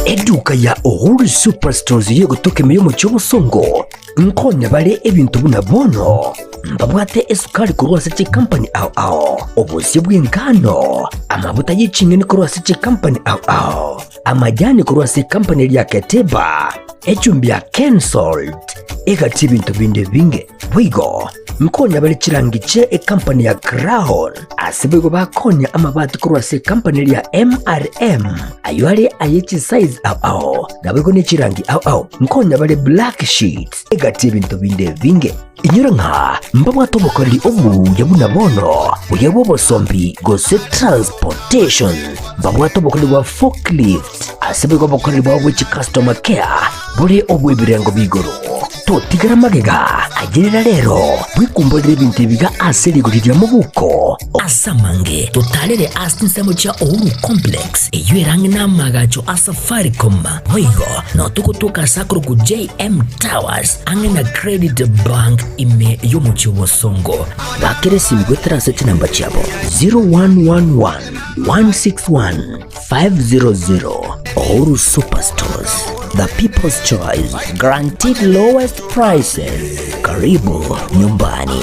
Eduka ya Uhuru Superstores y'egotoka ime y'omochie obosongo nkonya bare ebinto buna bono mbabwate esukari korwa ase chikampani ao ao, obosie bw'engano, amabuta ye ching'eni korwa ase chikampani ao ao, amajani korwa ase ekampani eria ya Keteba, echumbi ya Kensalt, egati ebinto binde ebinge. Boigo nkonya bare chirangi chie ekampani ya Crown, ase boigo bakonya amabati korwa ase ekampani eria ya MRM, ayio are aye chisize ao ao, naboigo ne chirangi ao ao. Nkonya bare black sheets, egati ebinto binde ebinge. Inyora ng'a mbabwate obokoreri obuya buna bono, buya bw'obosombi gose transportation. Mbabwate obokoreri bwa forklift, ase boigo obokoreri bwabo bwe chicustomer care bore obw'ebirengo b'igoro. Totigera magega, ayerera rero, bwekumborere ebinto ebiga ase rigori ria mobuko. Ase amange, totarere ase chinsemo chia Uhuru Complex, eyio ere ang'e n'amaagacho a Safaricom. Boigo, nao togotoka ase akorokwa JM Towers, ang'e na Credit Bank ime y'omochie o Bosongo. Bakera esimi goetera ase chinamba chiabo 0111 161 500 Uhuru Superstores, the people's choice, guaranteed lowest prices. Karibu nyumbani.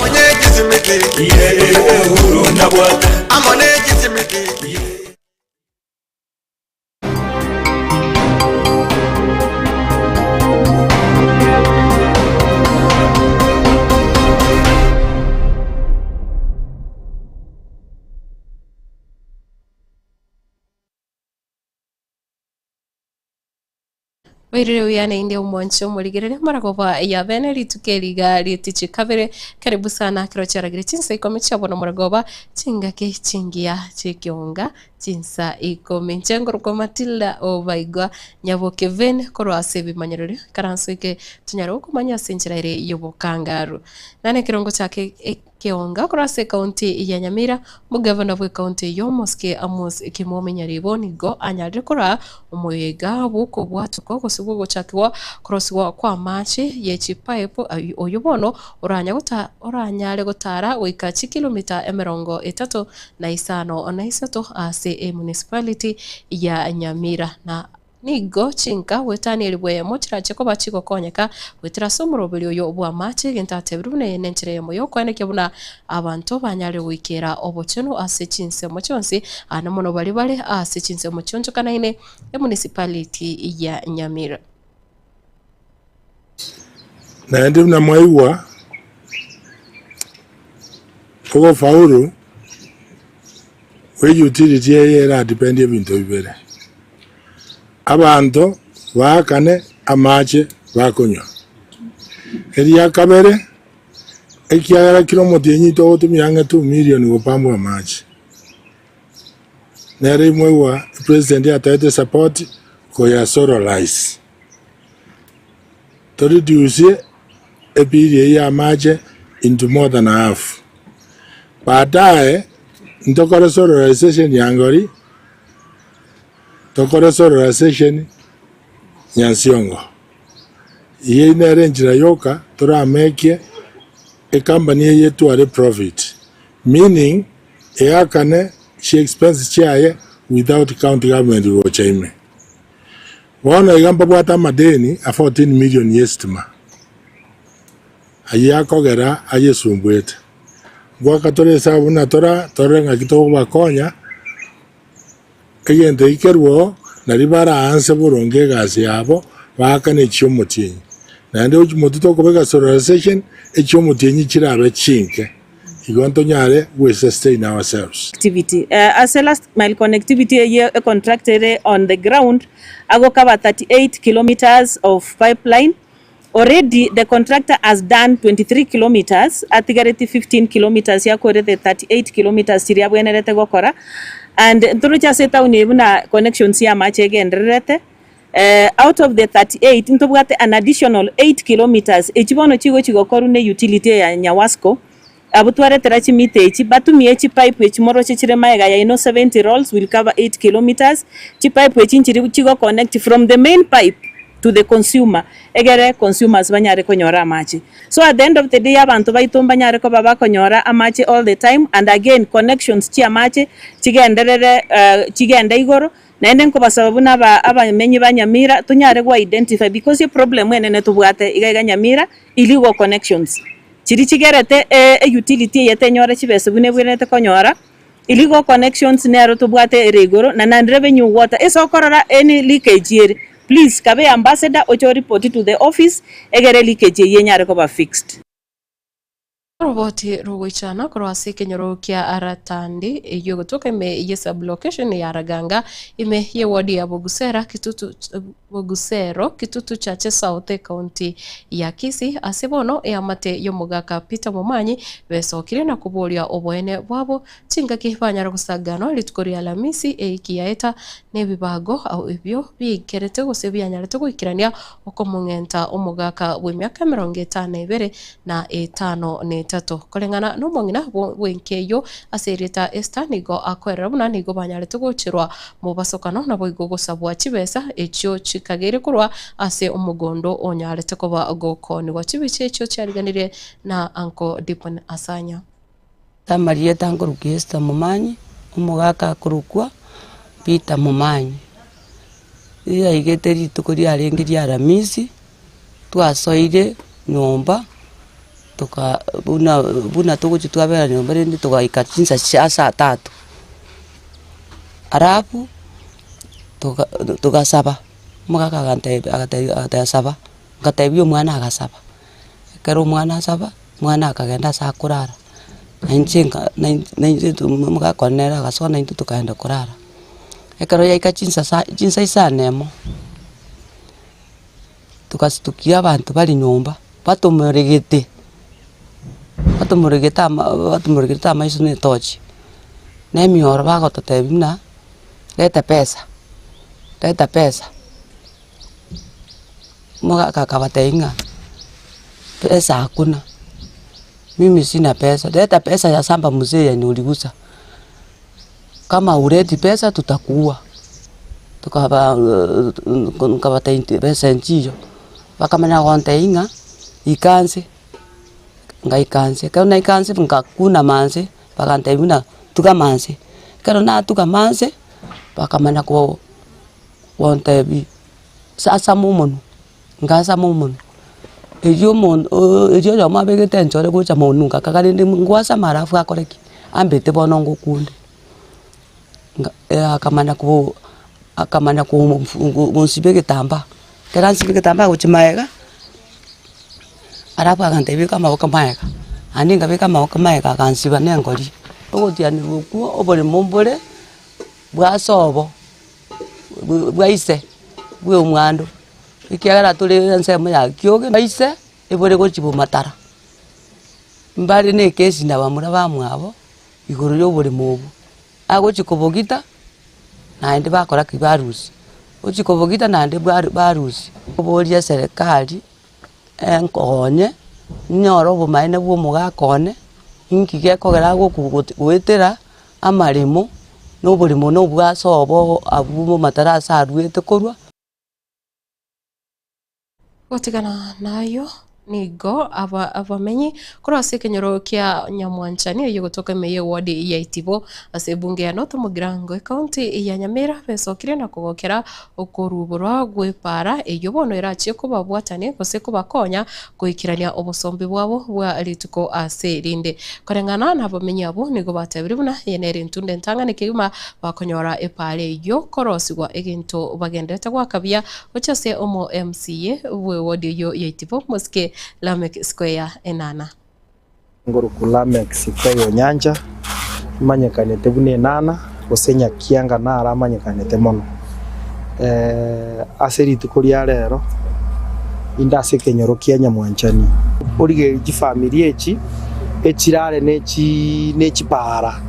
Oirire buya naende omwanche omorigereria maragoba ya bene rituko eri iga rietichi kabere karibu sana ekero chiaragire chinsa ikomi chia bono maragoba chingaki chingiya chiekionga chinsa ikomi. Inche nkorokwa Matilda Obaigwa Nyaboke Vane korwa ase ebimanyererio ikaranso eke tonyare gokomanya ase enchera ere yobokangaru. Nane ekerongo chake. Keonga korwa ase ekaunti ya Nyamira, omogavana bw'ekaunti eyio Omosike Amos Kimwome Nyaribo nigo anyarire koraa omoyega bw'okobwatokwa gose bw'ogochakigwa korosigwa kw'amache ye chipipe oyio bono oranyare gotara goika chikilomita emerongo etato na isano na isato ase emunicipality ya Nyamira na Nigo chinka goetania elifu eyemo chirache koba chigokonyeka goetera ase omoroberi oyo bw'amache, egento atebire buna eye nenchera eyemo y'okoenekia buna abanto banyare goikera obochenu ase chinsemo chionsi, aande mono baria bare ase chinsemo chionchokanaine emunicipality ya Nyamira. Naende buna mwaigwa, ogofaulu gwe utility eye eradepend ebinto bibere, abanto baakane amache bakonywa. Eria kabere, ekiagera kera omotienyi togotumia ang'e 2 million gopambwa amache. Nere mwaigwa president ataete support koyasolarize. To reduce ebill eyio ya amache into more than half. Baadaye ntokore solarization ya Ngori, tokore solarization Nyansiongo. Eyio nere enchera yoka toramekie ecompany eye etware profit, meaning eakane chi expense chiaye without county government gocha ime. Bono iga mbabwate amadeni a 14 million y'esitima, ayio akogera ayesumbuete. Ngoaka tore esabu buna tora torore ng'aki tokobakonya, egento eki kerwoo nario baraanse boronge egasi yabo baakane echi'omotienyi. Naende gochia motwe tokobeka solarisation, echi'omotienyi chirabe chinke. Igo ntonyare gwe sustain ourselves. Connectivity. Ase last mile connectivity eyio econtract ere on the ground agokaba 38 kilometres of pipeline already the contractor has done 23 kilometres atigareti 15 kilometres yakore the 38 kilometres chiria abwenerete gokora and ntoroche ase etown eye buna connections ya amache egendererete. Out of the 38 ntobwate an additional 8 kilometres echi bono chigochi gokorwa ne utility eye ya Nyawasco, abwo twaretera chimita echi batumie chipipe echi moroche chire magega yaino 70 rolls will cover 8 kilometres, chipipe echi nchiri chigo connect from the main pipe to the consumer egere consumers banyare konyora amache. So at the end of the day abanto baito mbanyare koba bakonyora amache all the time and again connections chia amache chigenderere chigende igoro. Naende nkobasaba buna aba abamenyi ba Nyamira tonyare go identify because eproblem enene tobwate iga iga Nyamira illegal connections chiria chigerete e utility eye tenyore chibesa buna ebwenerete konyora, illegal connections nero tobwate ere igoro na non revenue water ase okorora any leakage ere please kabe ambassador oche o report to the office egere leakage eyio enyare koba fixed. Oroboti rogoichana korwa ase ekenyoro kia Ratandi eyio egotoka ime ye sub-location ya Raganga ime ye ward ya Bogusera Kitutu Bogusero Kitutu Chache South ekaunti ya Kisii ase bono eamate y'omogaka Peter Momanyi besokirie na koboria oboene bwabo chingaki banyara gosaganwa rituko ria Alamisi eiki yaeta nebibago ebio biikerete gose bianyarete goikerania okomong'enta omogaka bw'emiaka emerongo etano na ebere na etano na etato. Koreng'ana nomong'ina bw'enka eyio ase erieta Esther nigo akoerera buna nigo banyarete gocherwa mobasokano naboigo gosabwa chibesa echio chikageire korwa ase omogondo onyarete koba gokoonigwa. Chibicha echio chiariganirie na Uncle Dipon Asanya. Amarieta nkorokwa Esther Momanyi, omogaka akorokwa Peter Momanyi. Riaigete rituko riarenge ria Aramisi, twasoire nyomba, toka buna buna togochia twabera nyomba rende togaika chinsa chia saa tatu. Alafu, toga togasaba, omogaka agantebia agatebia agateba saba, ngatebia omwana agasaba, ekero omwana asaba, omwana akagenda ase akorara, na inche nka na inche omogaka one nere agasoa naintwe tokaenda korara. Ekero yaika chinsa saa chinsa isano na emo. Togasutukia abanto bare nyomba, batomoregete, batomoregete ama batomoregete amaiso na etochi, na emioro bagototebia buna, reta pesa, reta pesa. Omogaka akabatebia ng'a pesa hakuna, mimi sina pesa, leta pesa ya samba mzee yenye uliguza, kama huleti pesa tutakuua. Tokaba nkabatebia chibesa nchiyo, bakamanya gontebia ng'a ika nse, ngaika nse, ekero naika nse nkakunama nse, bagantebia buna tugama nse, ekero natugama nse, bakamanya ko gontebia sasama omonwe, ngasama omonwe, erio omonto erio oyomo abegete enchore gocha monwe ngakaga rende ngwasama alafu akore ki, ambete bono ngokunde. Akamanya ko akamanya konsibia egetambaa, ekero ansibirie egetambaa gochia magega, alafu agantebia beka amaboko magega, naende nkabeka amaboko magega agansiba na engori. Ogotianigwa okwo oboremo mbore bwa sobo, bwa ise, bwa omwando, ekiagera tore ensemo ya kioge bwa ise, ebore gochia bomatara. Mbare na ekesi na bamura bamwabo. Igoro y'oboremo obwo, agochia kobogita, naende bakora ki? Barusia. Ochia kobogita naende barusia. Oborie eserekari, enkonye, nyore obomaene bwa omogaka one, inki gekogera agoku goetera amaremo, na oboremo na obwa ase obo abwo bomatara ase aruete korwa. Gotigana nayio nigo aba abamenyi korwa ase ekenyoro kia Nyamwanchani eyio gotoka ime y'eward ya Itibo ase ebunge ya North Mugirango ekaunti ya Nyamira besokire na kogokera okoruborwa gw'epaara eyio bono erachie kobabwatania gose kobakonya goikerania obosombi bwabo bwa rituko ase rinde. Koreng'ana nabamenyi abwo nigo batebirie buna eye nere entunda entang'ani kegima bakonyora epaara eyio korosigwa egento bagenderete goaka buya Gochia ase omo MCA bw'ewodi eyio ya Itibo, Mosike Lameck Square Enana. Ngoruku Lameck Square Onyancha, imanyekanete buna Enana, gose Nyakianga naro amanyekanete mono. Ase rituko ria rero, inde ase ekenyoro kia Nyamwanchani. Origereria chifamiri echi echirare ne chipaara,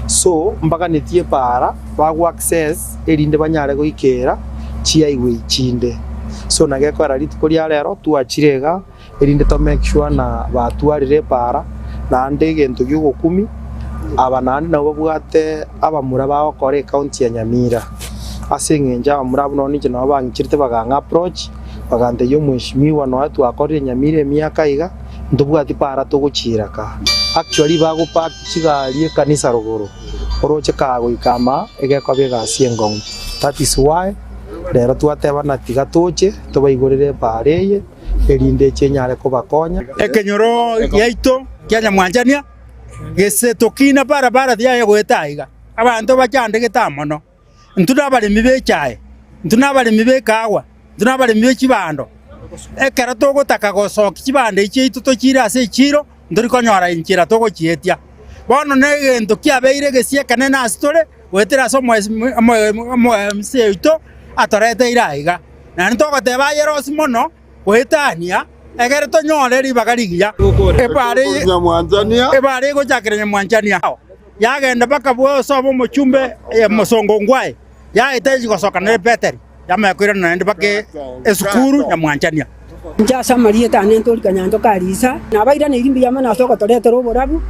so mbaganetie epaara bago access. erinde banyare goikera chiaigwe chinde. So na gekoera rituko ria rero twachire iga erinde to make sure na batwarire epaara naende egento gia ogokumi aba naende nabo babwate abamura bagokora ecounty ya Nyamira. Ase eng'encho abamura abwo nonye ninche nabo bang'icherete bagang'a approach bagantebia omweshimiwa nonya twakorire Nyamira emiaka iga ntobwati paara togochiira kaa. Actually bago park chigari ekanisa rogoro. Oroche kagoika ama, egekoba egasi enkong'u. That is why rero twateba na tiga toche tobaigorere epaara eye erinde eche enyare kobakonya. Ekenyoro giaito kia Nyamwanchania gese tokina barabara tiyaye goeta aiga, abanto bachandegete amo mono. Intwe nabaremi b'echae, intwe nabaremi b'ekaagwa, intwe nabaremi be chibando. Ekero togotaka gosokia chibando echi chiaito tochiire ase echiiro, ntori konyora enchera togochietia. Bono negento kiabeire egesio ekenene ase tore, goetera ase omoemisi oito atoreteire aiga. Naende togoteba aye rosi mono goetania, egere tonyore ribaga rigiya. Ebara egochakera Nyamwanchania. Yagenda mpaka bwose obe omochumbe omosongo ngwaye, yaeta echi gosoka nere Peteri, yamanya koirana naende mpaka esukuru nyamwanchania. Inche ase amarieta ane ntori Kanyancho Karisa, nabairaneiri mbuya mono ase ogotoretera oborabu.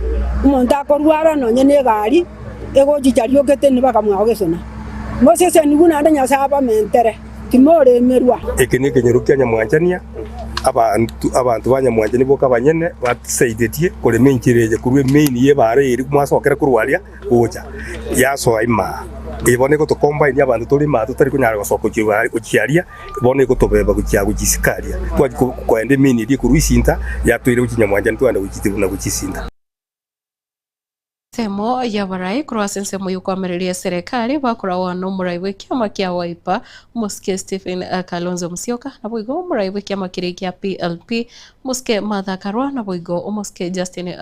Omonto akorwara nonye negari egochicha riokete nigo bakamwao gesona. Mosesenigwe naende Nyasae abamentere, timoremerwa. Eke nekenyoro kia Nyamwanchania, abanto abanto ba Nyamwanchania boka abanyene batusaidetie korema enchera eye korwa emain y'ebaara eye mwasokera korwa aria gocha yasoa imaa. Eye bono egotocombine abanto tore imaa totari konyara gosoka gochia gochia aria, bono egotobeba gochia gochia isiko aria. Twachia koenda emain eria ekorwa Isinta yatoira gochia Nyamwanchania twagenda gochia na gochia Isinta. Ensemo y'abarai korwa ase ensemo y'okoamereria eserekari bakoragwa n'omorai bw'ekiama kia Wiper Omosike Stephen Kalonzo Musyoka naboigo omorai bw'ekiama keria kia PLP Omosike Martha Karua naboigo Omosike Justin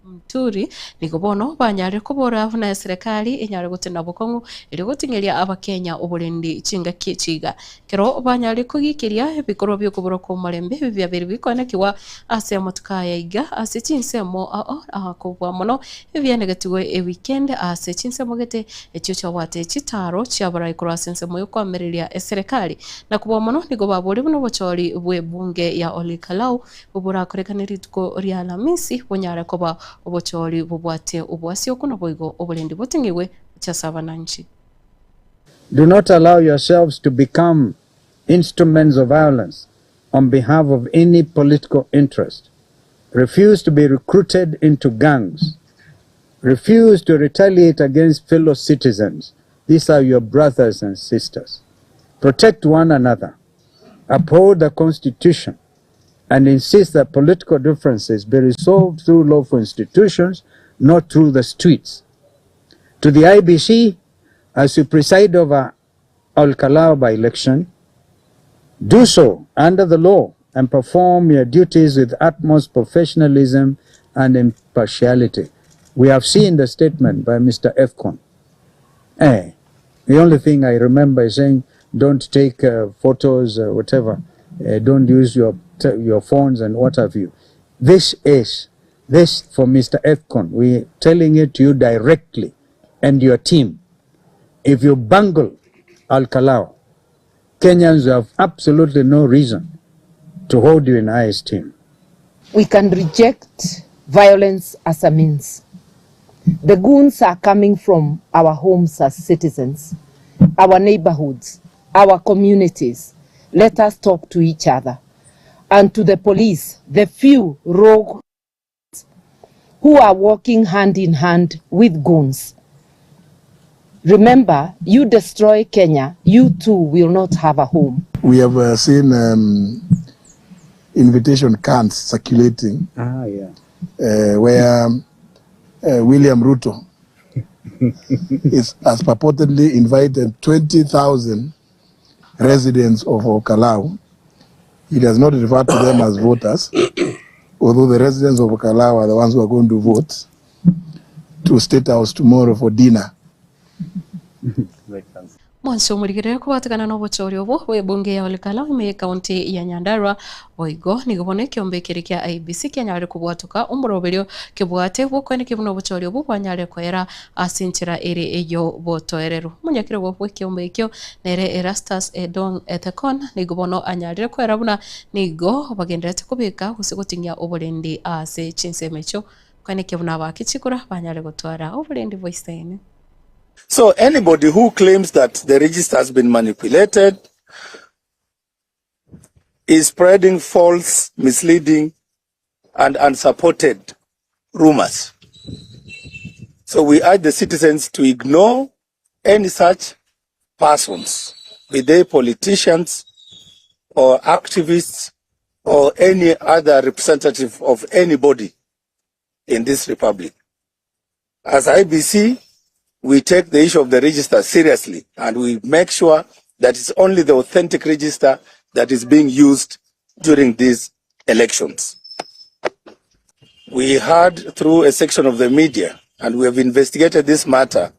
Muturi nigo bono banyarire kobora buna eserekari enyare gotenena bokong'u erio goting'eria abakenya oborendi chingaki echi iga. Ekero banyarire kogiikeria ebikorwa bi'okoborwa kw'omorembe ebi biabeire bikoenekigwa ase amatuko aya iga ase chinsemo ao ao kobua mono ebianegetigwe ewikendi ase chinsemo gete echio chiabwate chitaaro chiabarai korwa ase ensemo y'okoamereria eserekari. Na kobua mono nigo baboria buna obochori bw'ebunge ya Olkalau borakorekane rituko ria Alamisi bonyare koba obochori bobwate obwasioko naboigo oborendi boting'igwe gochia ase abananchi. Do not allow yourselves to become instruments of violence on behalf of any political interest. Refuse to be recruited into gangs. Refuse to retaliate against fellow citizens. These are your brothers and sisters. Protect one another. Uphold the Constitution and insist that political differences be resolved through lawful institutions, not through the streets. To the IBC, as you preside over Al Kalau by election, do so under the law and perform your duties with utmost professionalism and impartiality. We have seen the statement by Mr. Efcon. Eh, the only thing I remember is saying, don't take uh, photos, uh, whatever. Uh, don't use your, your phones and what have you. This is, this for Mr. Efcon. We're telling it to you directly and your team. If you bungle Al Kalau, Kenyans have absolutely no reason to hold you in high esteem. We can reject violence as a means. The goons are coming from our homes as citizens, our neighborhoods, our communities. Let us talk to each other. And to the police, the few rogue who are working hand in hand with goons. Remember, you destroy Kenya, you too will not have a home. We have seen invitation cards circulating yeah. where William Ruto has purportedly invited 20,000 residents of Olkalou. He does not refer to them as voters, although the residents of Olkalou are the ones who are going to vote, to State House tomorrow for dinner. Mwansi omorigerere kobwatekana nobochori obwo bw'ebunge ya Olkalau ime y'ecounty ya Nyandarua boigo nigo bono ekiombe ekere kia IEBC kianyarire kobwatoka omoroberio kebwate bw'okoenekia buna obochori obwo bwanyarire koera ase enchera ere ey'obotoereru. Omonyakerogo bw'ekiombe ekio nere Erastus Edong Ethekon nigo bono anyarire koera buna nigo bagendererete kobeka gose goting'ia oborendi ase chinsemo echio koenekia buna abaaki chikura banyare gotwara oborendi bwa iseni. So anybody who claims that the register has been manipulated is spreading false, misleading, and unsupported rumors. So we urge the citizens to ignore any such persons, be they politicians or activists or any other representative of anybody in this republic. As IEBC, we take the issue of the register seriously and we make sure that it's only the authentic register that is being used during these elections. We heard through a section of the media, and we have investigated this matter,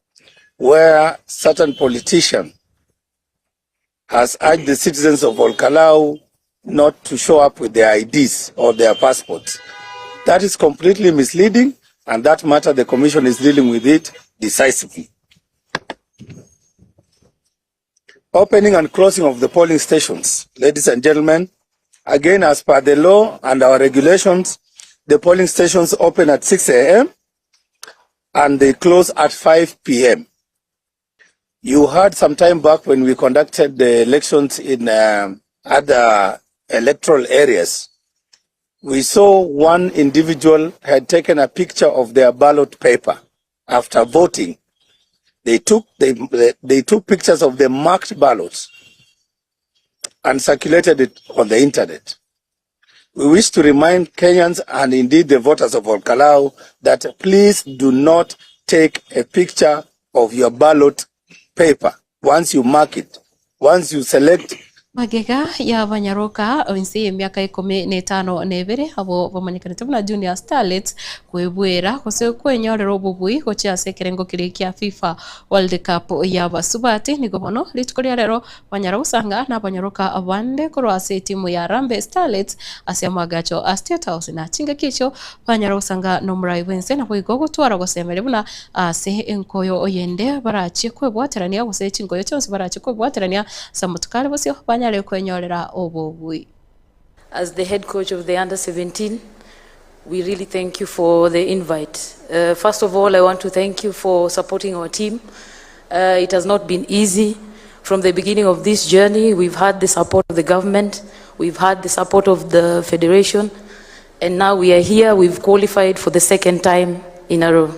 where certain politician has urged the citizens of Olkalou not to show up with their IDs or their passports. That is completely misleading, and that matter the commission is dealing with it decisively. Opening and closing of the polling stations. Ladies and gentlemen, again, as per the law and our regulations, the polling stations open at 6 a.m. and they close at 5 p.m. You heard some time back when we conducted the elections in other electoral areas, we saw one individual had taken a picture of their ballot paper after voting. They took pictures of the marked ballots and circulated it on the internet. We wish to remind Kenyans and indeed the voters of Olkalou that please do not take a picture of your ballot paper once you mark it, once you select. Magega y'abanyaroka inse y'emiaka ikomi na etano na ebere abwo bamanyekanete buna Junior Starlets kwebwera gose kwenyorera obobui gochia ase ekerengo keria kia FIFA World Cup y'abasubati nigo bono rituko ria rero banyara gosanga nabanyaroka bande korwa ase etimu ya Harambee Starlets ase amagacho a State House na chingaki echio banyara gosanga nomorai bwense naboigo gotwara gosemeria buna ase enkoyo oyende barachie kwebwaterania gose chinkoyo chionsi barachie kwebwaterania ase amatuko are bosio banyare kwenyorera obobui. As the head coach of the under 17, we really thank you for the invite. First of all, I want to thank you for supporting our team. It has not been easy. From the beginning of this journey, we've had the support of the government, we've had the support of the federation, and now we are here, we've qualified for the second time in a row.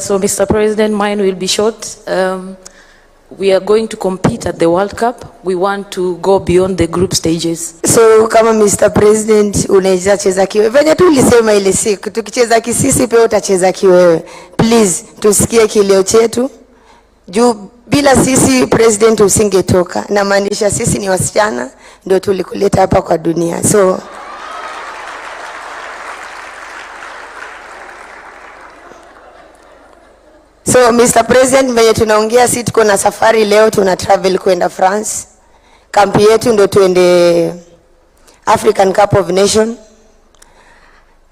So, Mr. President, mine will be short. We are going to compete at the World Cup. We want to go beyond the group stages. So kama Mr. President unaweza cheza kiwewe venye tu ulisema ile siku, tukicheza kisisi pia utacheza kiwewe. Please tusikie kilio chetu juu bila sisi president usingetoka. Namaanisha sisi ni wasichana ndio tulikuleta hapa kwa dunia. So Mr. President, venye tunaongea si tuko na safari leo, tuna travel kwenda France. Kampi yetu ndo tuende African Cup of Nation.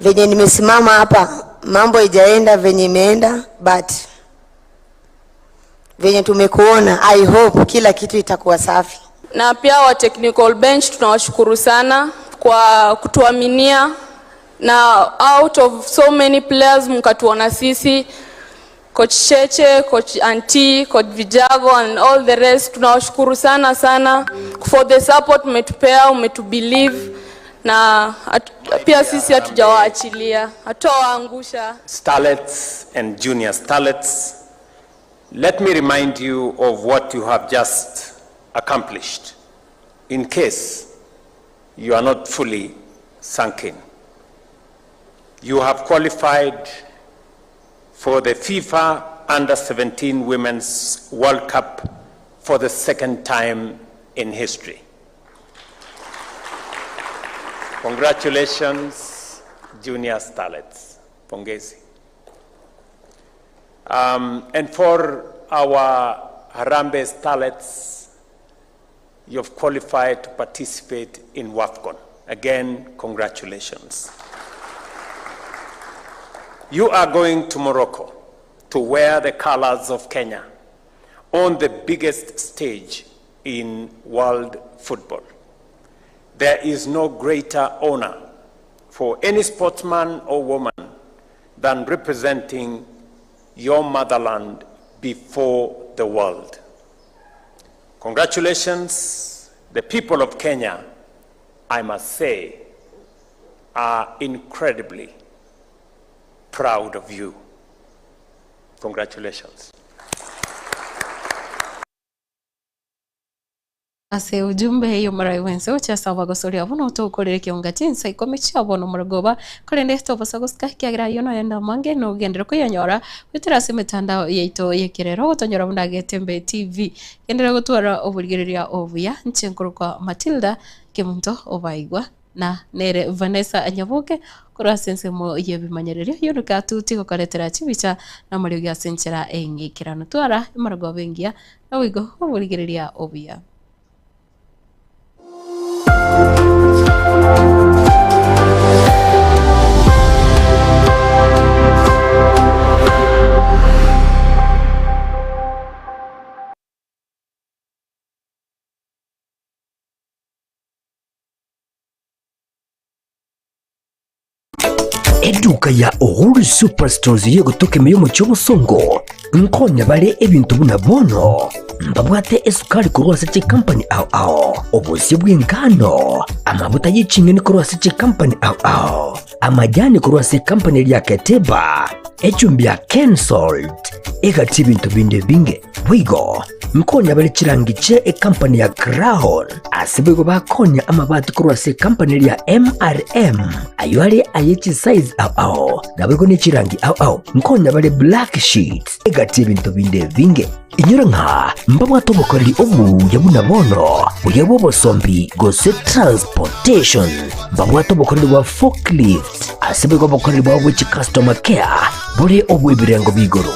Venye nimesimama hapa mambo haijaenda venye imeenda, but venye tumekuona, I hope kila kitu itakuwa safi. Na pia wa technical bench tunawashukuru sana kwa kutuaminia, na out of so many players mkatuona sisi, Coach Cheche, Coach Anti, Coach Vijago and all the rest, tunawashukuru sana sana for the support mmetupea, umetubelieve na pia sisi hatujawaachilia, hatuwaangusha. Starlets and junior starlets, let me remind you of what you have just accomplished in case you are not fully sunk in. You have qualified for the FIFA Under 17 Women's World Cup for the second time in history. Congratulations, Junior Starlets. Pongezi. And for our Harambee Starlets, you've qualified to participate in WAFCON. Again, congratulations. You are going to Morocco to wear the colors of Kenya on the biggest stage in world football. There is no greater honor for any sportsman or woman than representing your motherland before the world. Congratulations, the people of Kenya, I must say, are incredibly proud of you. Congratulations. Ase ujumbe y'omorai bw'ense gochia ase abagosoria abwo notokorere ekeonga chinsa ikomi chiabo nomorogoba, korende tobosa gosika ekiagera ayio noyende amange nogenderere koyanyora goetera ase emetandao yaito y'ekerero gotonyora buna Getembe TV. Genderera gotwara oborigereria obuya, inche nkorokwa Matilda Kemunto Obaigwa. Na nere Vanessa Nyaboke korwa ase ensemo y'ebimanyererio Yunuka Atuti gokoretera chibicha na amariogi ase enchera eng'ikeranu. Twara emaragoba engiya naboigo oborigereria obuya. Eduka ya Uhuru Superstores yegotoka ime y'omochie obosongo nkonya bare ebinto buna bono mbabwate esukari korwa ase chikampani ao ao, obosie bw'engano, amabuta ye ching'eni korwa ase chikampani ao ao, amajani korwa ase ekampani eria ya Keteba, echumbi ya Kensalt, egati ebinto binde ebinge. Boigo nkonya bare chirangi chie ekampani ya Crown, ase boigo bakonya amabati korwa ase ekampani eria ya MRM, ayio are aye chisize ao ao, naboigo ne chirangi ao ao. Nkonya bare black sheets, egati ebinto binde ebinge. Inyora ng'a mbabwate obokoreri obuya buna bono, buya bw'obosombi gose transportation. Mbabwate obokoreri bwa forklift, ase boigo obokoreri bwabo bwe chicustomer care bore obw'ebirengo b'igoro.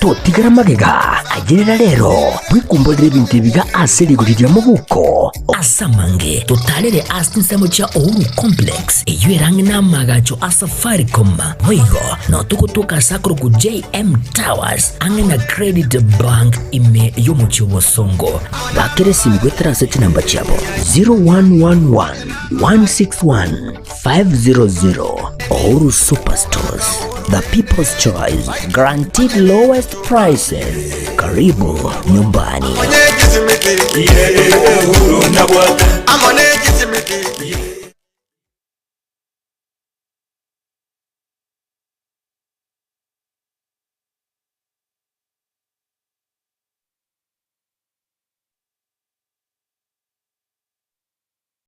Totigera magega, ayerera rero, bwekumborere ebinto ebiga ase rigori ria mobuko. Ase amange, totarere ase chinsemo chia Uhuru Complex, eyio ere ang'e n'amaagacho a Safaricom. Boigo, nao togotoka ase akorokwa JM Towers, ang'e na Credit Bank ime y'omochie o Bosongo. Bakera esimi goetera ase chinamba chiabo 0111 161 500 Uhuru Superstores, the people's choice, guaranteed lowest prices. Karibu nyumbani.